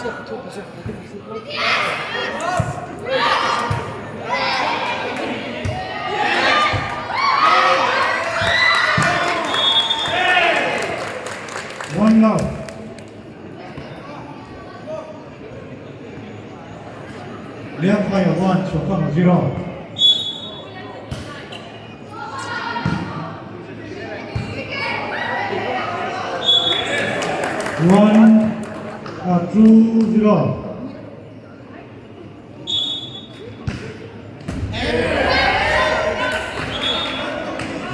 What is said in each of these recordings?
One love. Liang Fire 1, Sopang 0. 1, 2, 0.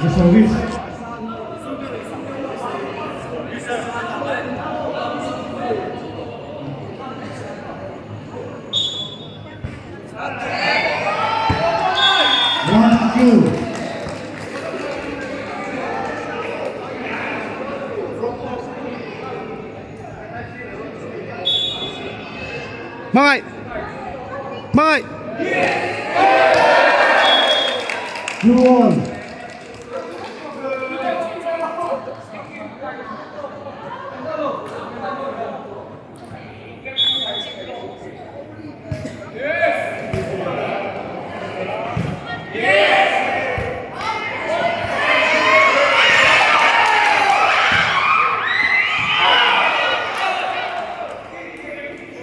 The service. 1, 2. Mike! Mike! 2 all.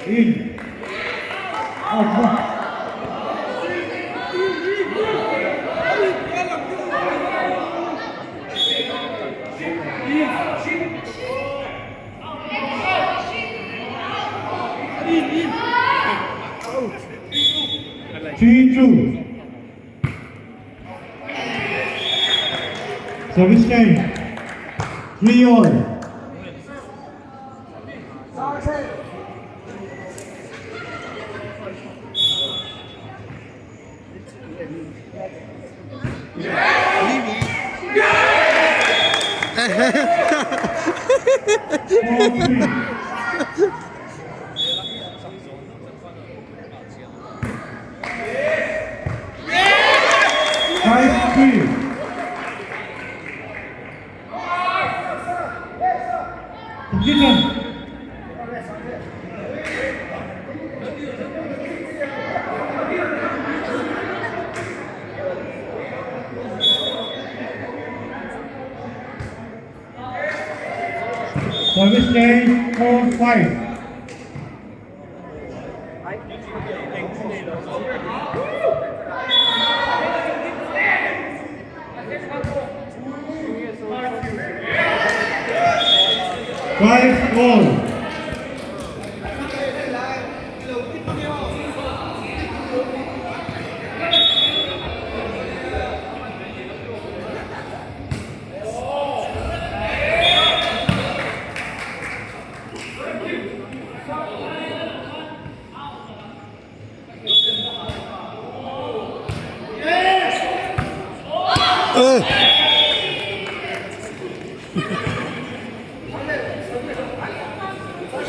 In. Out. One. 3-2. Service change. 3 all. 4-3. 5-3. Completion. Service change 4-5. 5 all.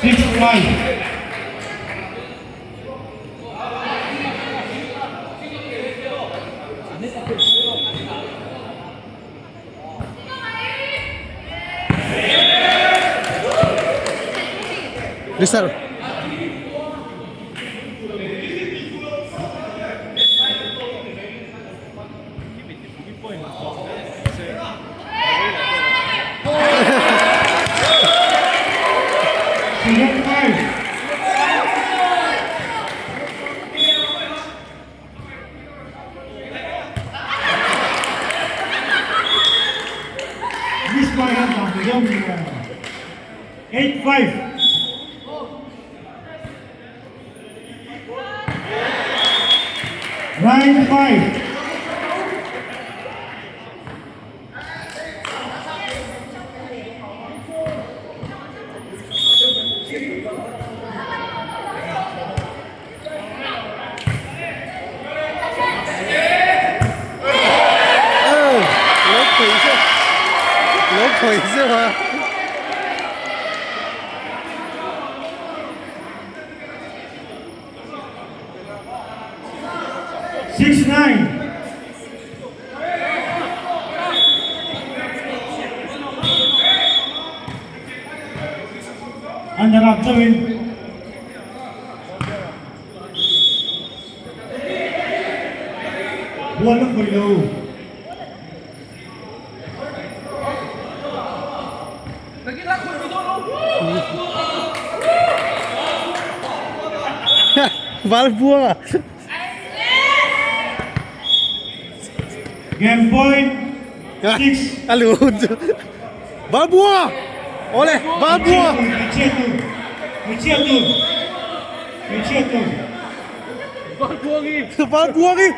6-5. Reserve. 7-5. Miss by 8-5. 9-5. 攞腿先，攞腿先嘛。 6-9. Under up win. Ball a khawih lo. Valbuanga. Game point 6. A lu hun chu. Valbuanga. Awle Valbuanga. Hmeichhia tur. Hmeichhia tur. Hmeichhia tur. Valbuangi. Valbuangi.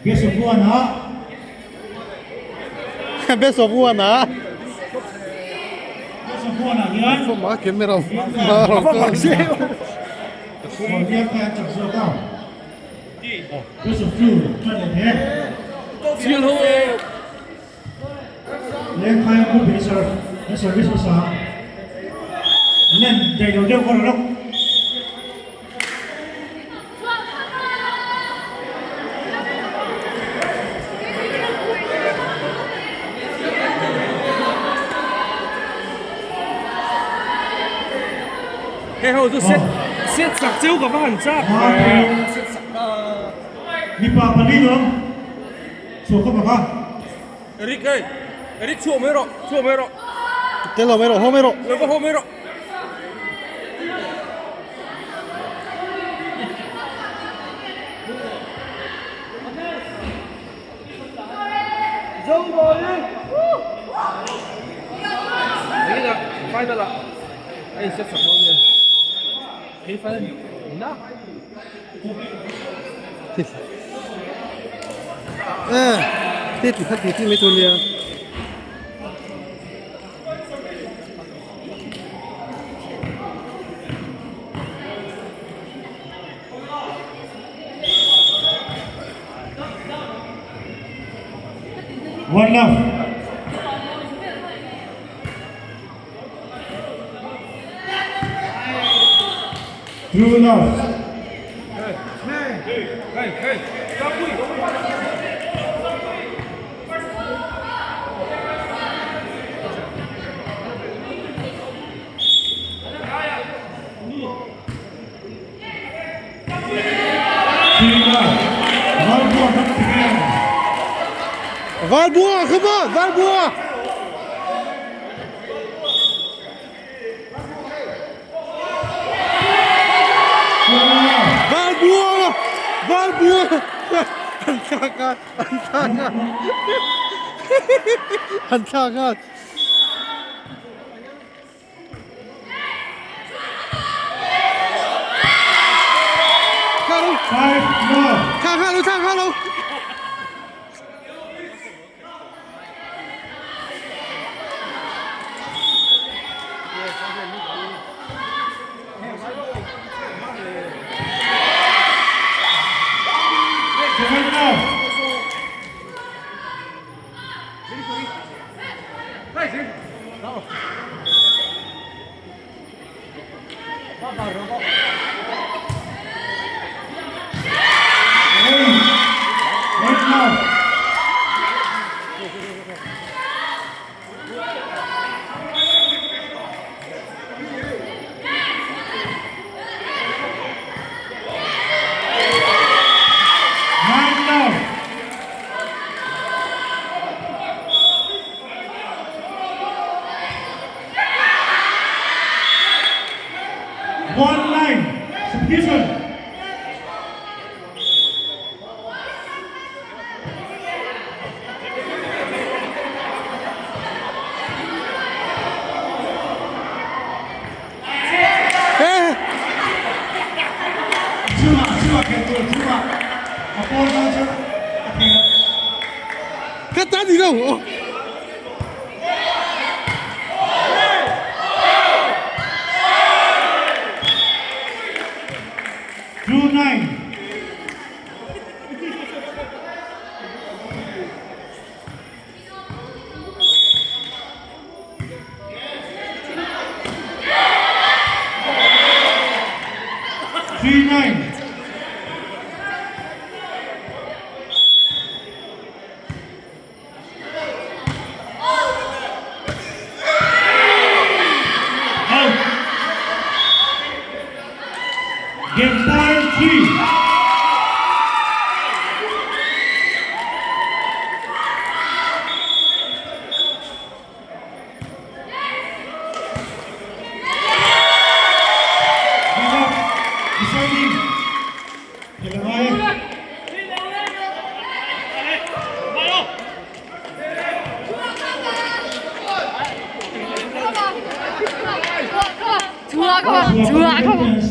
Best of one ah. Best of one ah. Best of one ah hian. Ma camera. Best of two tan leh hle. Lengphai a group in an service hmasa a, an en daih lo deuh kawr lawk. Hei ho chu set set sak cheu ka va han chak Mipa pali lawm chhuah khawp ang a. Eric hei Eric chhuah mai rawh chhuah mai rawh. Tel lo mai rawh haw mai rawh. Lo va haw mai rawh. Final ah a in set sak dawn nia hei final na. Ti ti kha ti ti mai tur nia. One love. True love. Valbuanga come on Valbuanga Valbuanga Valbuanga an thlak a an thlak a an thlak a. Thang kha lo thang kha lo. One line, submission. Chungah chungah khelh tur chungah a pawn tan chuan a thei lo. Ka ta ni lo. 29. 39. Game point 3. Give up. Deciding. Kailangan ngai.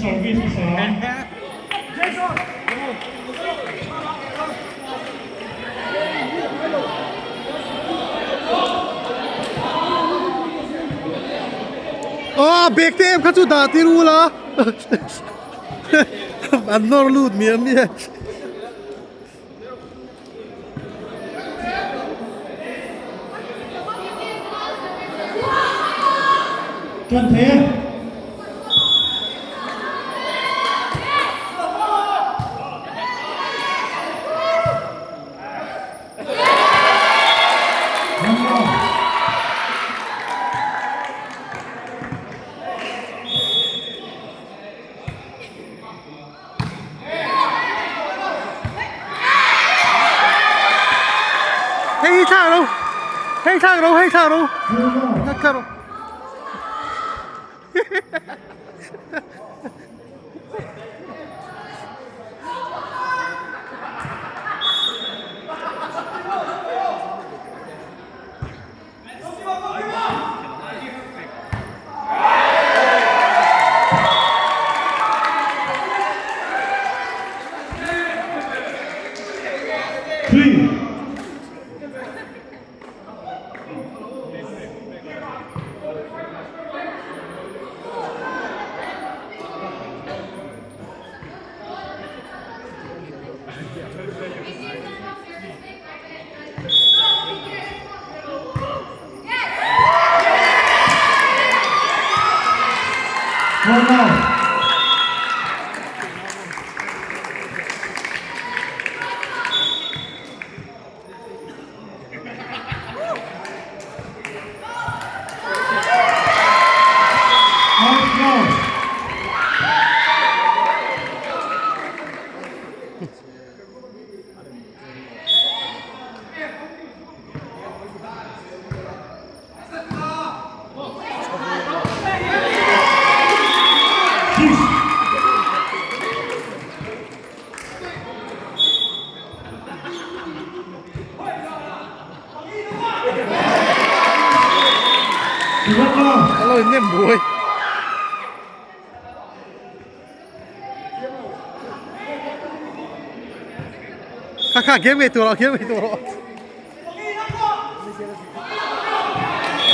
Service hmasa. Aw bag te em kha chu dah tir ul a an nawr lut miah miah. Tuan thei e. Hei hi thlak ro hei thlak ro hei thlak ro thlak ro 3. One more. Out go. Six. A lo in nem buai. Kha kha game ngei tur rawh game ngei tur rawh.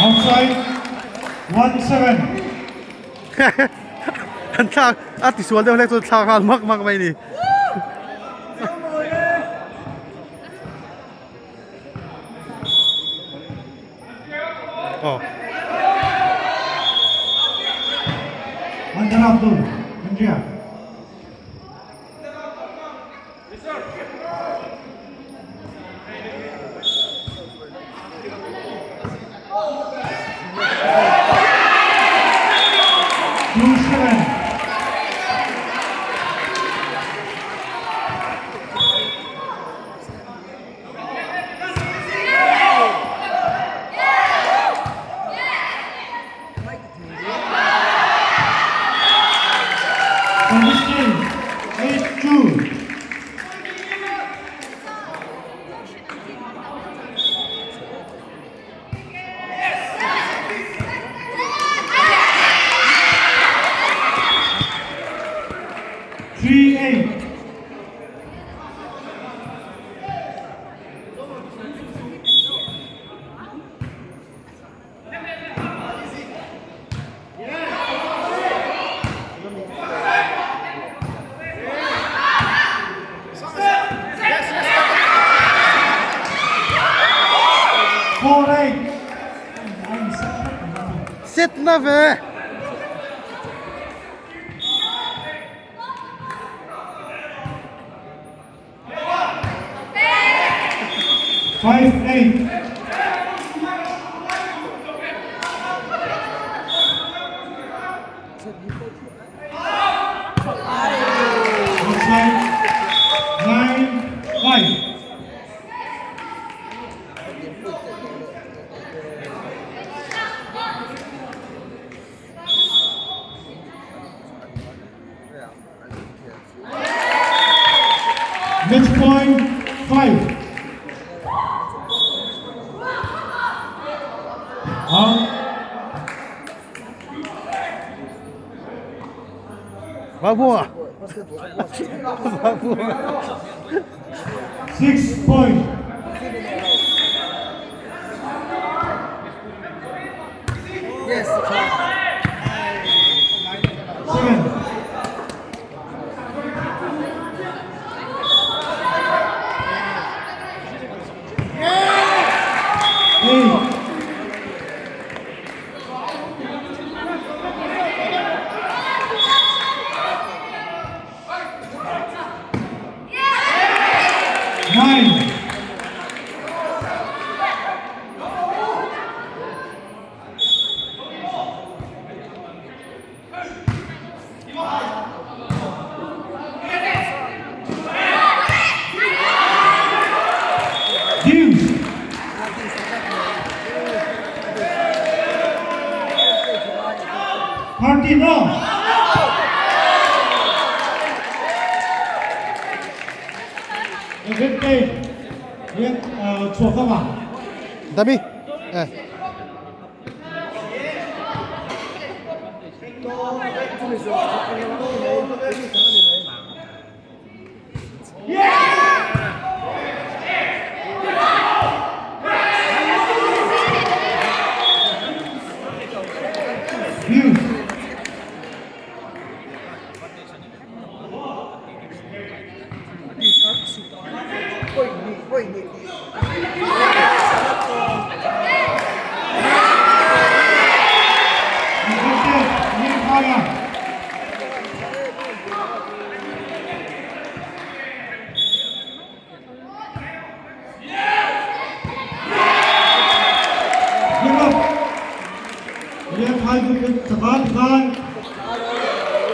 Outside 1-7. An thlak a tisual deuh hlek chu thlak nghal mak mak mai ni. Aw. Andhra Abdul, India. 2-7. Service 8-2. 3-8. 4-8. Set na ve. 5-8. Side 9-5. Match point 5. 好。 发布啊！发布。 6 point. Yes. 7. 8. 9. Deuce. 13 all. Advantage. Yan, chhuah fam a. Dami. Eh. Deuce. Advantage. Yan, kaya. Give up. Yan, kaya. Takan, takan.